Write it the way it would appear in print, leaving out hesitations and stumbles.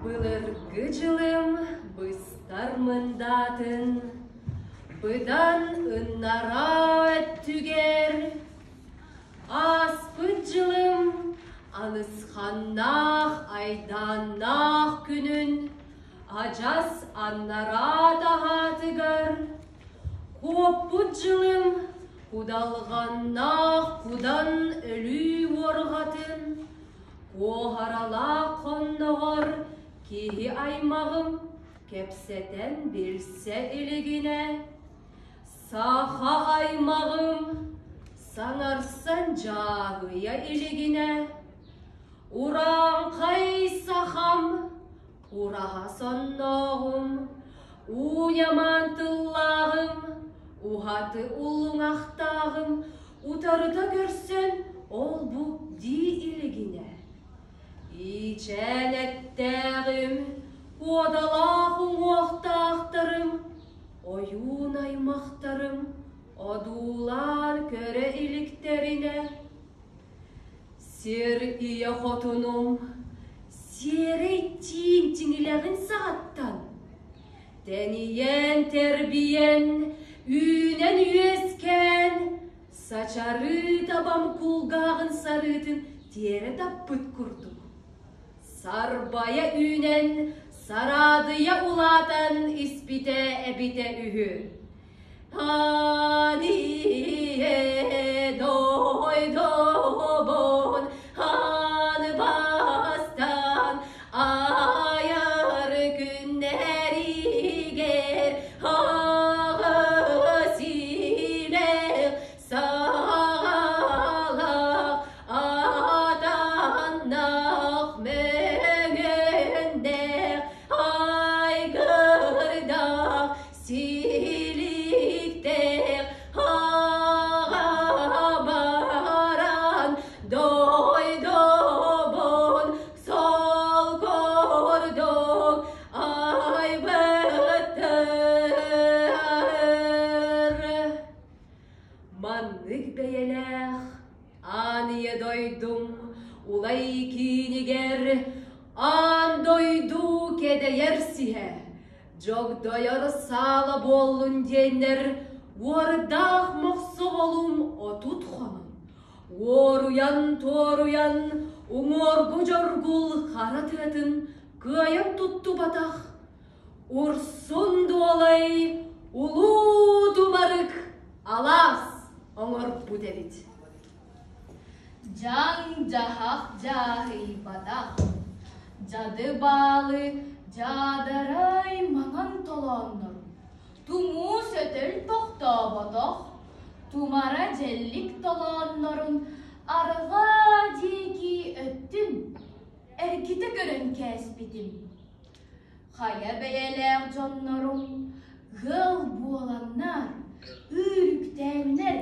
Былыргы дьылым быстар мындаатын, быдан ыннараа өттүгэр Ааспыт дьылым анысханнаах айдааннаах күнүн адьас аннараа таһаатыгар Куоппут дьылым кудалҕаннаах кудан өлүү уорҕатын Куоһаралаах хонноҕор киһи аймаҕым кэпсэтэн билсэ илигинэ Саха аймаҕым саҥарсан дьааһыйа илигинэ Урааҥхай сахам ураһа соннооҕум, ууньамаан тыллааҕым, уһаты уллуҥахтааҕым утарыта көрсөн ол-бу дии илигинэ Иичээн эттээҕим, куодалаах уҥуохтаахтарым, ойуун аймахтарым одуулаан көрө иликтэринэ Сир ийэ хотунум сиэрэй тииҥ тиҥилэҕин саҕаттан тэнийэн-тэрбийэн, үүнэн-үөскээн сачарыы табам кулгааҕын сарыытын тиэрэ таппыт курдук сарбайа үүнэн, сараадыйа улаатан испитэ эбитэ үһү. Дойдобун хаан бастан айар күннэригэр аҕыс илэх саҕалах атаннах мөҥөннөх айгырдах Силиктээх аҕа баран дойдубун сол курдук айбыттар. Маннык бэйэлээх аан ийэ дойдум улай киинигэр аан дойду кэдэйэр сиһэ Дьогдойор саала буоллун диэннэр уордаах мохсоҕолум 30 хонун, уоруйан-туоруйан уҥуоргу дьоргул хара тыатын кыайан туттубатах Урсун Дуолай улуу тумарык алаас оҥорбут эбит. Дьаҥ-дьаһах дьааһыйбатах, дьады-баалы дьаадарай маҥан толооннор, тумуу сөтөл тохтооботох, тумара дьэллик толооннорун арҕаа диэки өттүн эргитэ көрөн кээспитим. Хайа бэйэлээх дьоннорум ыал буоланнар, үүрүктээннэр.